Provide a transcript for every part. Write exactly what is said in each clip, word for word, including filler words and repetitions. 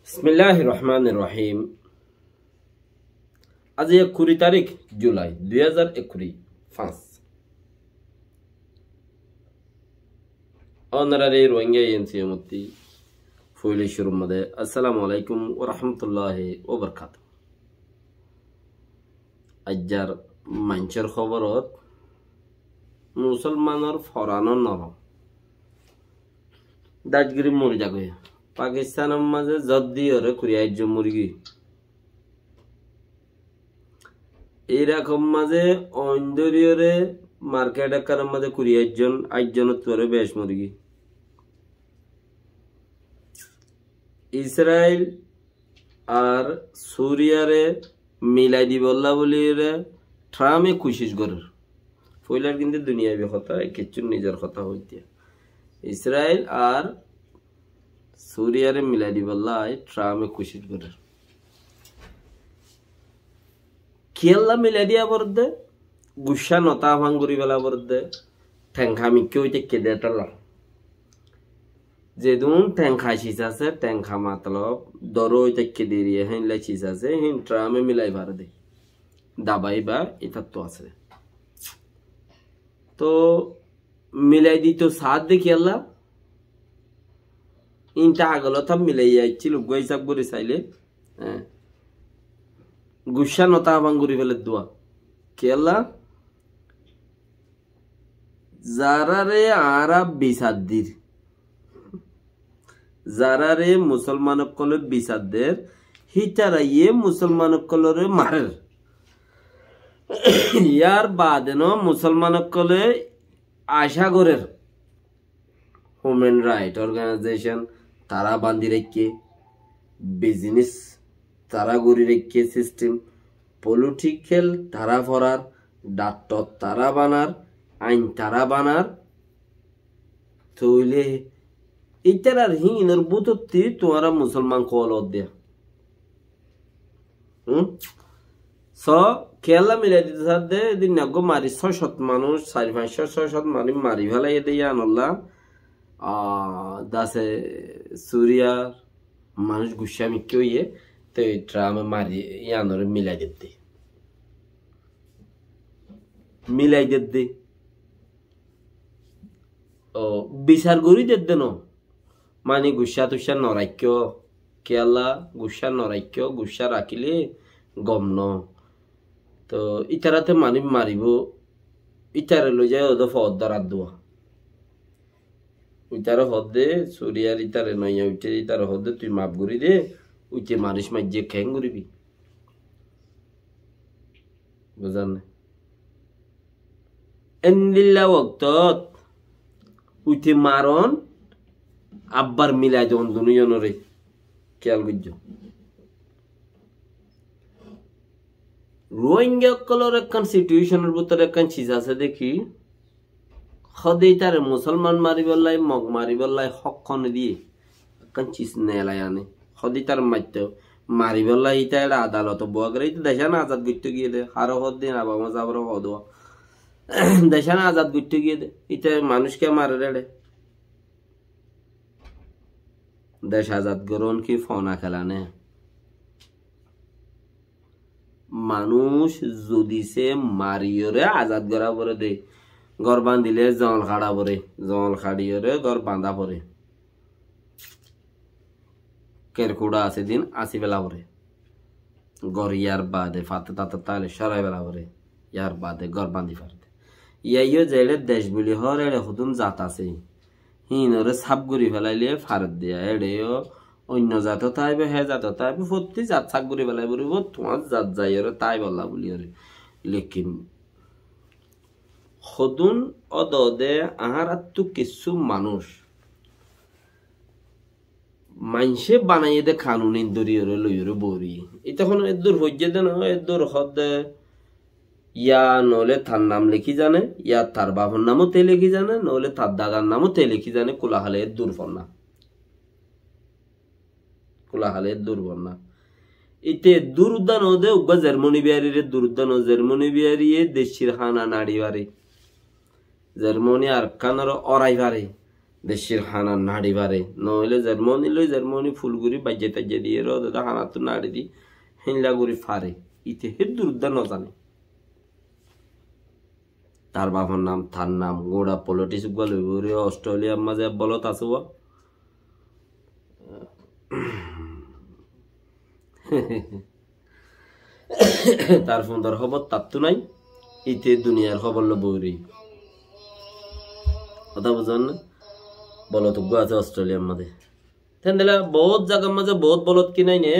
Bismilláhir rohmánir rohím. Aijja kuri tarík Julai dui házar ekkuri fañs. Ónorare Rohingya N C M ottú foila cúrur mazé assalamu alaikum wa rahmatullahi wa barakatuhu. Aijjar maincór hóborot, musolmanor foran norom. Dacgiri mori zagói. Pakistanor mazé zot diyóre kuri aijjon morigiyói. Irakor mazé oin dóriyóre market ekkanor mazé kuri aijjon, aijjonottu aró beci morigiyói. Israil ar Suriyare milai dibolla buliyóre Trump e kucíc gorér. Foilar kintu duniyaibi hotá, e kessú nizor hotá hoitté. Israil ar Suriyare milai dibolla Trump e kucíc gorér. Kiyólla milai diya foredde? Guccá no táfan gorí fela foredde. Tengha mikká ói táikke de tolla. Zedún tengha cis asé, tengha matolob dóro ói táikke de eri, héinla cis asé, héin Trump e milai fare de. Dabai ba itattu asé. Toh milai dito saádde kiyólla? Inta agolóta milai aiccíl, uggúa hísab gorí sailé. Hé. Guccá no táfan gorí fele dua. Kiyólla? Zaráre añára bisar dir, zaráre musolman ókkole bisar der, hítaraye musolman ókkolore marer. Yar baade no musolman ókkole acá gorer, human right organization tará bandi raikké, business tará gorí raikké system, political tará forar, daktor tará banar, ain tará banar. Tóile ítarar híinor bútotti tuáñra musolman kol ódde. Hum? So, kiyólla milai dito saádde, edin eggúa mari só cót manúic, sair fañs cót, só cót manúic mari felaiyé de yíanolla. Ah, dase Suriyar manúic guccá mikká óiye, te Trump e mari yíanore milai dedde. Milai dedde. Ó, bisar gorí dedde no. Mani guccá tuccá no raikkó. Kiyólla guccá no raikkó, guccá rakíle gom no. Toh ítara te manúic maribó, ítare loi zai óde foór dórar dua. Ítare hoódde, Suriyar ítare noiya uiththé, ítare hoódde, tui maf gorí de, uite manúic maijjé keén goríbi? Buzón né? Endilla woktót uite maron, abbar milai don dunúiyonoré. Kiyal goijjó. Rohingya ókkolor ekkán situation or bútore ekkán cis asé de ki, hóde ítare musolman maribállai, mog maribállai hók hone diyé. Ekkán cis neelai ané. Hóde ítare maitto, maribállai íta eçe adalotot boa goré, íta decán azad goittó giyé de, haró hóde abama zabore hóde. Decán azad goittó giyé de, íta manúic ke marer eçe. Dec azad gorón ki fona kela né? Manúic zodi se mariyóre azad gorá foré de, gór bandile zongol haça foré, zongol haçiyóre gór bandá foré. Kerkuça asé din así fela foré. Gór yar baade fata tata táile córai fela foré. Yar baade gór bandi fare de. Yá yó zeçé dec buli hoór eçé hodún zat asé. Híinore sáf gorí felaile fare de. Eçé yó oinno zato táibo, hé zato táibo, fottí zat sáf gorí felai foribó, tuáñr zat zaiyóre táibolla buliyóre. Lekin hodún ódode añárattú kissú manúic maincé banaiyé de kanun in dóriyoré loiyoré boóri. Ite hono eddur foijjé de no, eddur hoódde ya noóile tar nam lekí zane, ya tar bafor namó te lekí zane, noóile tar dadar namó te lekí zane, kula hale eddur fonná. Kula hale eddur fonná. Ite eddur udda no de, uggúa Zermoni biyarire eddur udda no, Zermoni biyariye deccir hana naçi fare. Zermoni Arkanore órai fare. Decir hána naçi fare. Noóile Jermoni loi Jermoni ful gorí baijje taijje diyeré, ó dede hánattú naçi di, héinla gorí fare. Íte héddur uddá nozane. Tar bafor nam, tar nam, gura politics uggúa loi gorí Australiar mazé bolot asé uá. Tar fundor hóbor tattú nái, íte duniyar hóbor loi boóri. Hotá buzón né? Bolot uggúa asé Australiar mazé. Tendila boóut zagar mazé boóut bolot ki nái né?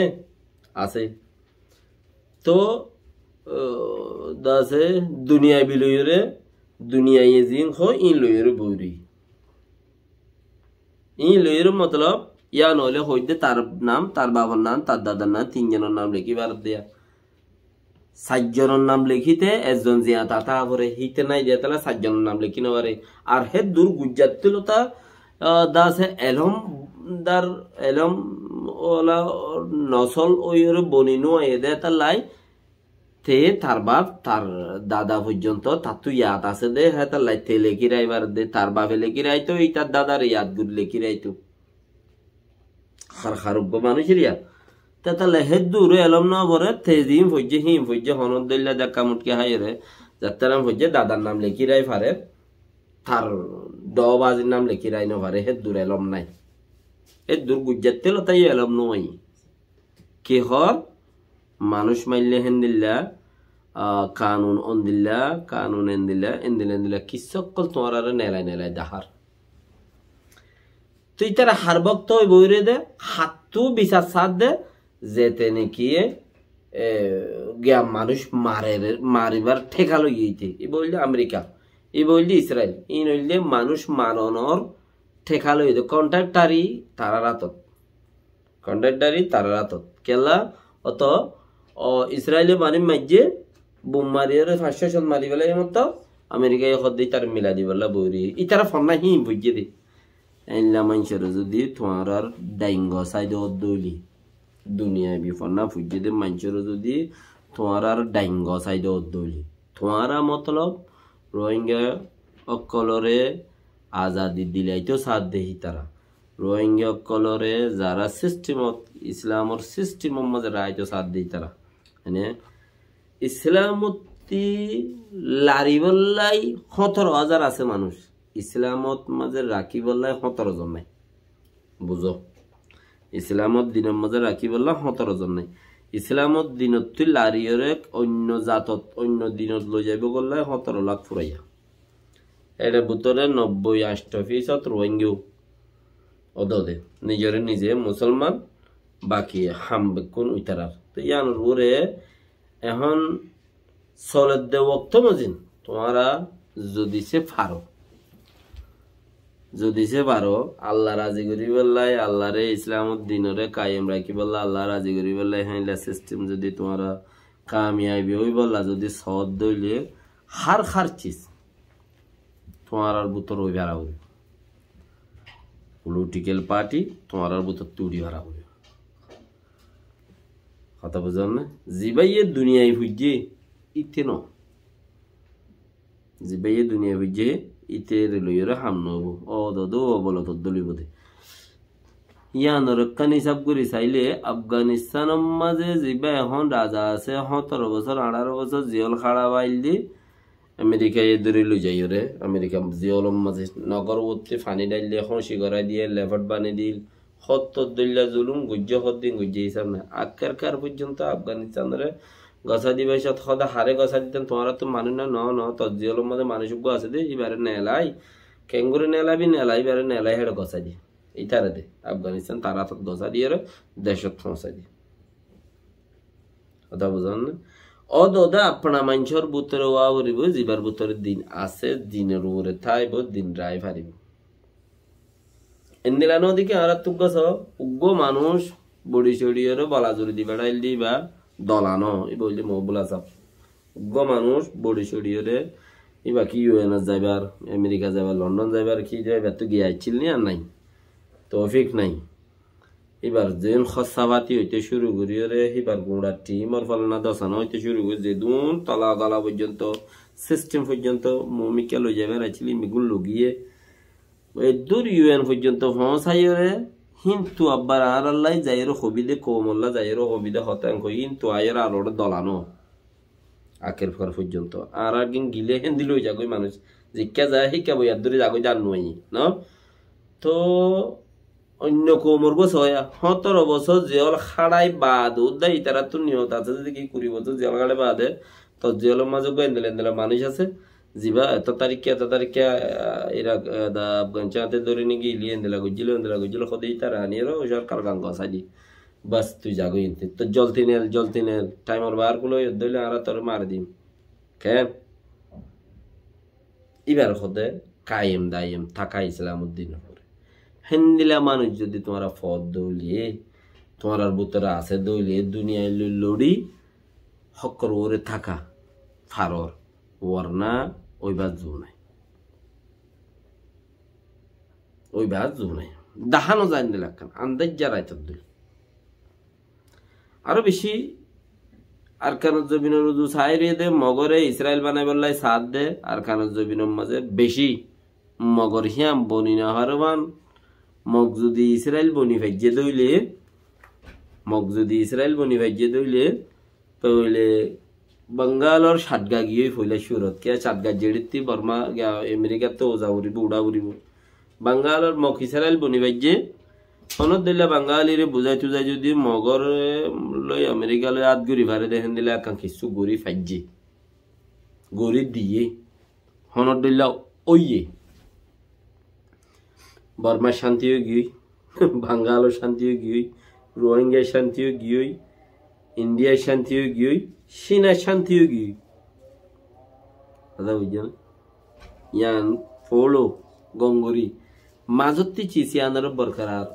Asé. Tó, ó, dase duniyai bi loiyóre, duniyai zin hó, ín loiyóre boóri. Ín loiyóre motolob, yían óile hoóidde tar nam, tar babar nam, tar dadar nam, tin zonor nam lekí faredde. Sair zonor nam lekíte, ezzon ziyañta táa fore, híte nái de tala sair zonor nam lekí nofaré. Ar héddur gujjatté lota, ah, dase elómdar, elóm ola nosol óiyore boni nuaiyé de tala, te tar baf, tar dada foijjonto tattú yad asé de, hétalla te lekí raibar de, tar bafe lekí raito, ítar dadare yad gorí lekí raito. Har har uggúa manúicor yad. Tetalla héddur elóm no fore, te zin foijjé, hín foijjé, honó dóilla dekka mutkí háiyore, zattar nam foijjé, dadar nam lekí rai fare, tar dhoó bazir nam lekí rai no fare, héddur elóm nái. Héddur gujjatté lota yó elóm no ai. Ki hoór? Manúic maille héndilla, ah, kanun ondilla, kanun endilla, endilla, endilla, kissú ókkol tuáñrare nelai nelai dahár. Toi ítara har bokto óibo óire de, hattú bisar sádde, zete nekiye, e, giya manúic marer, maribar théka loiyé íte. Íba óilde Amerika, íba óilde Israil, ín óilde manúic maronor théka loiyé de, kontráktari tarár átot. Kontráktari tarár átot. Kiyólla, oto, o, Israile manúic maijjé, bum mariyóre fañs cót mari félaiye motto, Amerikaye hoódde ítara milai dibolla boóri. Ítara fonná híin foijjé de. Éilla maincóre zodi tuáñrar dhaingo sái de ódde óile, duniyai bi fonná foijjé de maincóre zodi tuáñrar dhaingo sái de ódde óile, tuáñra motolob Rohingya ókkolore azadi dilaito saádde hítara. Rohingya ókkolore zara sistemot, Islamor sistemor mazé raito saádde hítara. Mane, Islamottí laribóllai hótoro házar asé manúic. Islamot mazé rakibóllai hótoro zon nái. Buzó. Islamot dinor mazé rakibólla hótoro zon nái. Islamot dinottú lariyóre oinno zatot, oinno dinot loi zaibógollai hótoro lak furaiya. Éçe bútore nobboi ancto fisot Rohingya ódode. Nizore nize musolman, baki ham bekkún itarar. Toi yíanor uore ehón soledde wokto mozin, tuáñra zodi se faro, zodi se faro, Allah razi goríbolla, Allahre Islamor dinore kayem rakíbolla, Allah razi goríbolla, héilla sistem zodi tuáñra kamiyabi óibolla zodi soódde óile, hár hár sis tuáñrar bútore ói fara foribo. Political party tuáñrar bútore uçí fara foribo. Hotá buzón né? Zibáye duniyai foijjé, íte no. Zibáye duniyai foijjé, íte re loiyóre ham no óibo. Ó dodo, ó bolotot dólibo de. Yíanor ekkán hísab gorí sailé, Afganistanor mazé zibá ehón raza asé, hótoro bosór, añçáro bosór, ziyól hára baildi, Amerikaye dóri loi zaiyóre, Amerika ziyólor mazé nogor uottí faní dhailde, hóñci gorái diye, lefot baní dil, hóttor dóilla zulum goijjé, hóddin goijjé hísab nái. Akkerkar foijjonto Afganistanore gosái dibar cót hóde haré gosái diten, tuáñrattú manúic na, no, no, tor ziyólor mazé manúic uggúa asé de, íbare nelai, kengori nelaibi, nelai, íbare nelai, héçe gosái diye. Ítare de, Afganistan tar átot gosái diyóre, decót foóñsai diye. Hotá buzón né? Ó doda, apna maincór bútore ówa foribó, zibar bútore din asé, dinor uore táibo, din rai faribo. Endilla no deki añárattú uggúa so, uggúa manúic bodi codiyóre bola zuri di beçail de íba dola no, íba óilde Mohibullah sáb. Uggúa manúic bodi codiyóre, íba ki U N ot zaibar, Amerika zaibar, London zaibar, ki zaibar, íbattú giya accíl ni ar nái? Toufik nái. Íbar zeén hóssa fati óite cúru goríyore, íbar guñçar thimor folana dosana óite cúru gorí, zedún tola gola foijjonto, sistem foijjonto, mumikká loi zaibar accíl, ín beggún logiye, Eddúr U N foijjonto foóñsaiyóre, híntu abbar añárálla zaiyóre hoibí de, koumolla zaiyóre hoibí de hotá en hoi, híntu aiyóre añára uore dola no. Akér far foijjonto. Añára gin gile héndilla ói zagói manúic. Zikká za híkka boi eddúr zagói zan no aiyé, no? Toh oinno koumor gó soóya, hóñtoro bosór ziyól háçai baade, údda itarattú niyot asé zodi ki kuri bosór ziyól háçai baade, toh ziyólor mazé uggúa endilla endilla manúic asé, zibá eto tarikká, eto tarikká, ah, Irak, ah, da Afganistan ot dóri ni gili endilla goijjíl, endilla goijjíl, hóde ítara aníyore ó sorkar gan gosái di. Bas, tui zagói ente. Toh jolti nel, jolti nel, thaimor baár kúloi, edde óile añára toré mari dim. Keén? Íbar hóde kayem dayem táka Islam or din or uore. Héndilla manúic zodi tuáñra foódde óile, tuáñrar bútore asé de óile, duniyai loi lori hókkor uore táka faror, warna óibar zu nai. Óibar zu nai. Dahá no zai endilla ekkán, andaijja raitor dóilla. Aró beci Arkanor zobinor uzu saáiye de, Mogore Israil banaibálla saádde, Arkanor zobinor mazé beci Mogor híyan boni no fare fán, Mog zodi Israil boni faijjé de óile, Mog zodi Israil boni faijjé de óile, tóile Bangalor Satga giyói foila cúrot. Kiyá Satga zeçittí Borma, giya Amerikattú uza foribó, uçá foribó. Bangalor Mog Israil boni faijjé. Honódilla Bangalire buzái tuzái zodi Mogore loi Amerika loi át gorí fare de héndilla ekkán kissú gorí faijjé. Gorí diyé. Honódilla óiye. Bormar cánti ói giyói, Bangalor cánti ói giyói, Ruáingar cánti ói giyói, Indiyar cánti ói giyói, Cínar cánti ói giyói. Hotá buijjó né? Yián foóilo gom gorí. Mazottí cis yiánoré borkarar.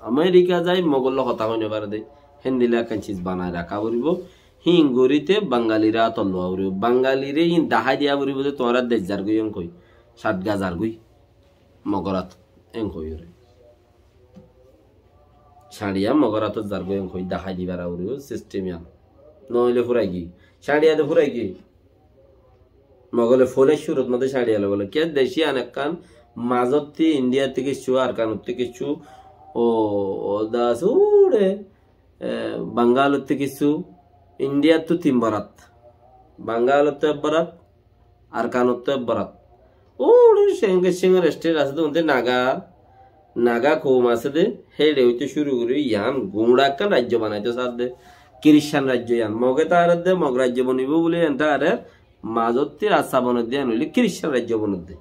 Amerika zai Mogolla hotá hoi no fare de. Héndilla ekkán cis banai raká foribó. Híin goríte Bangalire átot loá foribó. Bangalire híin dahái diya foribó de tuáñra dec zargói en hoi. Satga zargói. Mogor átot en hoiyóre. Cáñçiya Mogor átot zargói en hoi dahái di fara foribó sistem yián. Noóile furai giyói. Cáñçiya de furai giyói. Mogole foila cúrot mazé cáñçiya loi bóle. Kiyá dec yián ekkán mazottí Indiyattu kissú, Arkanottú kissú, ó, ó da asé uçe, e, Bangalottú kissú, Indiyattú tin borat. Bangalottú ek borat, Arkanottú ek borat. Uçe Sengor, Sengor estet asé de, undi Naga, Naga koum asé de, héçe óite cúru gorí yián guñça ekkán raijjo banaito sar de. Kiristan raijjo yián. Moge tarar de, Mog raijjo bonibó buli yián tarar, mazottí rasta bonor de yián óile Kiristan raijjo bonor de.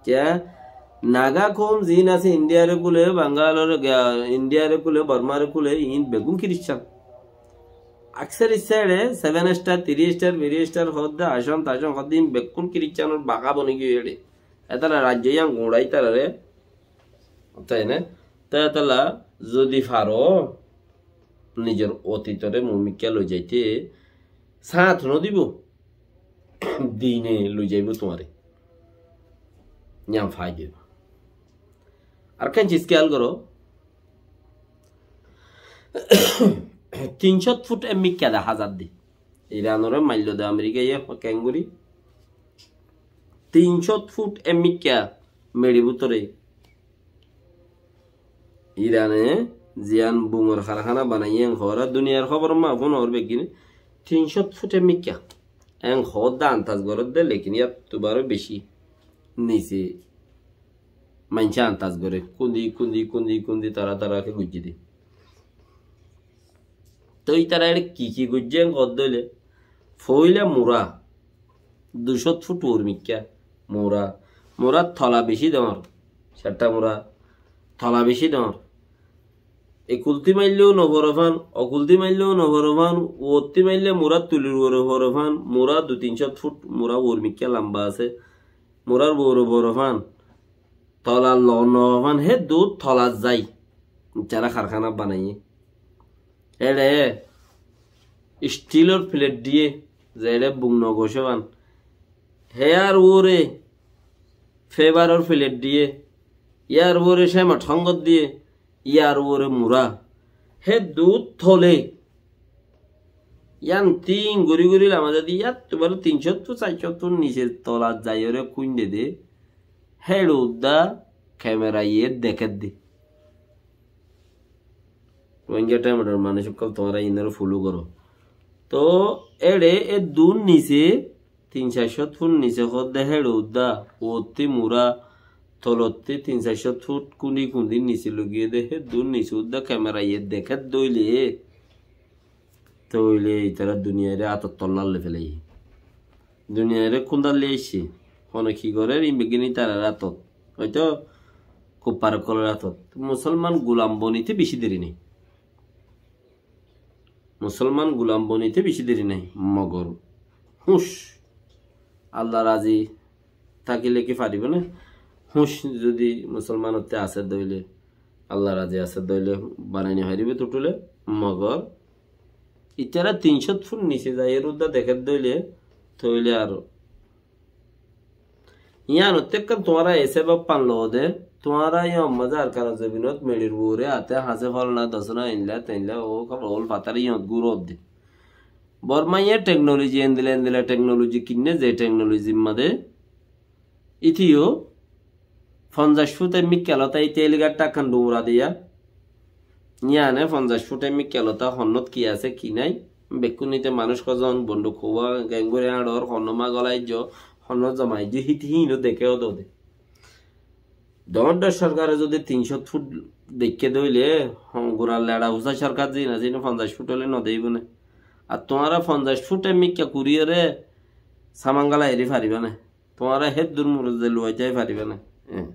Kiyá? Naga koum ziín asé Indiyare kúle, Bangalore, ga-, Indiyare kúle, Bormare kúle, iín beggún Kiristan. Aksar issá eçe seven star, three star, four star hoódde, asán tasán hoódde, iín bekkún Kiristanor baká boni giyói eçe. Etolla raijjo yián guñçai tarare. Tói né? Tói etolla zodi faro, nizor otitore mumikká loi zaite sáñt no dibo, dine loi zaibo tuáñre. Yián fai dibo. Ar ekkán cis kéyal goró, tin cót fut emmikká dahá zadde. Iranore maillo de Amerikaye keéngorí? Tin cót fut emmikká meçi bútore. Irane ziyán bungor karhána banaiyé en hoór, duniyar hóbor ma fúnor beggíne tin cót fut emmikká. En hoódde antas goródde, lekin yáttu baró beci nise maincé antas goré. Kundi, kundi, kundi, kundi, tara, tara ke goijjé dé. Toi ítara eçé ki ki goijjé en hoódde óile, foóila mura, dui cót fut uor mikká mura. Mura tola beci doñr, satta mura tola beci doñr. Ekultí mailleó no foré fán, okultí mailleó no foré fán, uottí maille mura tulir uore foré fán, mura dui tin cót fut mura uor mikká lamba asé. Murar uore foré fán, tola lon no fán, hé dut tola zai. Ítara karhána banaiyé. Eçe stilor plet diyé, ze eçe bung no gocé fán. Hé ar uore fébaror plet diyé, yar uore cémot hóngot diyé, yar uore mura. Hé dut tole. Yián tin gorí gorí lama zadi, yáttu baró tin cót fut, sair cót fut nise tola zaiyóre kúinde dé. Héçe udda kemera ye dekédde. Rohingya Thaimedor manúic ókkol tuáñra inoré follow goró. Toh éçe eddúr nise tin sair cót fut nise hoódde héçe uddá, uottí mura, tolottí tin sair cót fut kúndi kúndi nise logiyé dé, héddúr nise uddá kemera ye dekédde óile, tóile itará duniyairé átot tolla loi felaiyé. Duniyairé kúndar loi aiccé. Hone ki gorér, ín beggín ítarar átot. Óito kuffar ókkolor átot. Musolman gulam bonité beci deri nái. Musolman gulam bonité beci deri nái. Mogor húñc, Allah razi tákile ki faribó né? Húñc zodi musolmanottú asé dóile, Allah razi asé dóile banai no faribó tutule, mogor itará tin cót fut nise zaiyóre uddá dekédde óile, tóile ar yíanottú ekkán tuáñra e sebab fan loó dé, tuáñra yían mazé Arkanor zobinot meçir uore até hañsé fólana dosóna einla teinla ó kaba ól fatár yíanot gúrodde. Bormaye teknoloji endila endila teknoloji kinné, ze teknolojir mazé íte yó fonzaic fut e mikka lota íte eligar tákkan duñra diya. Yíane fonzaic fut e mikka lota honnót ki asé ki nái. Bekkún íte manúic hozon, bonduk houwa, gengóri añçor, honnó magol aijjó, honnó zoma aijjó, híte híin ó deké ó dode. Doñr doñr sorkare zodi tin cót fut deikké dóile, hon gurar leça usá sorkar zin asé, íne fonzaic fut óile no deibó né. Ar tuáñra fonzaic fut e mikka kuriyóre samangala eri faribá né. Tuáñra héddúr murot ze luwaitái faribá né. Eh.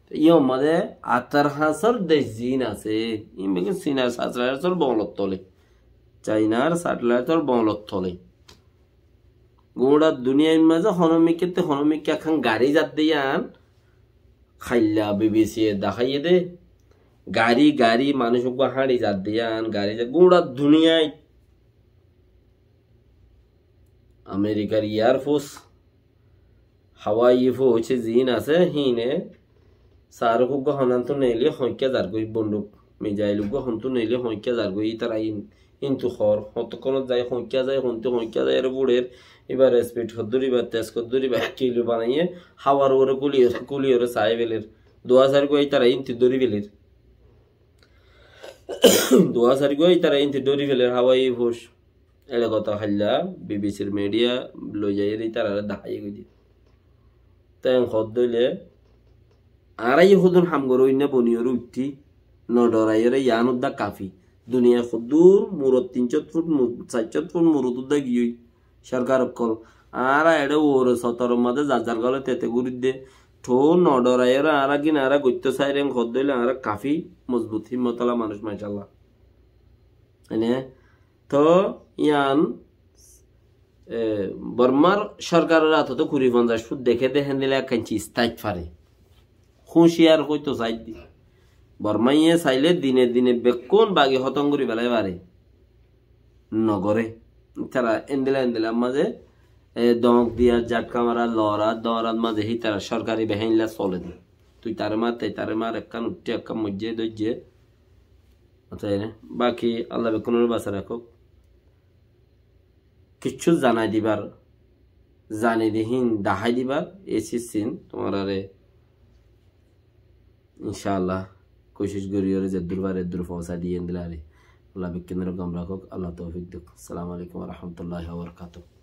Yó mazé atar hañsor dec zin asé, ín beggín Sinar satellite or boñlot tole. Chainar satellite or boñlot tole. Gura duniyair mazé hono mikkátte hono mikká ekkán gari zadde yían, hailla B B C e daháiye dé. Gari, gari, manúic uggúa háñçi zadde yían, gari za-, gura duniyait Amerikar Air Force, Hawai Force zin asé, híine saárok uggúa honantu neile hoñkká zargói, bonduk, mizail uggúa hontu neile hoñkká zargói, ítara ín, íntu hoór, hotokkónot zai, hoñkká zai, hontu hoñkká zai, ere buçer, íbar speed hoddúr, íbar tez hoddúr, íbar kilo banaiye, hawar uore kúliyore, kúliyore sai feler. Duwa sairgúa ítara íntu dóri feler. Duwa sairgúa ítara íntu dóri feler, Hawai Force. Eçe hotá hoilla B B C r media loi zaiyóre ítarare daháiye goi diyé. Te en hoódde óile, añára yó hodún ham gorí uinná boniyóre uiththí, no dhoraiyóre yián uddá kafi. Duniyai hoddúr murot tin cót fut mu-, sair cót fut murot uddá giyói sorkar ókkol. Añára eçé uore sotoror mazé zar zar gole tete gorídde. Toóu no dhoraiyóre añára gín añára goittó sair en hoódde óile añára kafi mozbut himmotola manúic, macállah. Ene Toh yián, e, Bormar sorkaror átottú kuri fonzaic fut deké dé héndilla ekkán ciz táit fare. Húciyar hoito saidde. Bormaiye sailé dine dine bekkún bagi hótom gorí felai fare. Nogoré. Ítara héndilla héndilla mazé, e, dóñk diya, jhatka mara, lora, dóñrat mazé hítara sorkari behéinla sole dé. Tui taré mar, tui taré mar, ekkán uiththé, ekkán moijjé, dóijje. Ótoba, baki Allah bekkúnore basai rakók. Kiccú zanai dibar, zani di hín dahái dibar, e sis sin tuáñrare, incaallah, kucíc goríyore zeddúr fari eddúr foóñsai diyé endilla. Allah bekkúnore gom rakók, Allah toufik douk. Assalamu alaikum wa rahmatullahi wa barakatuhu.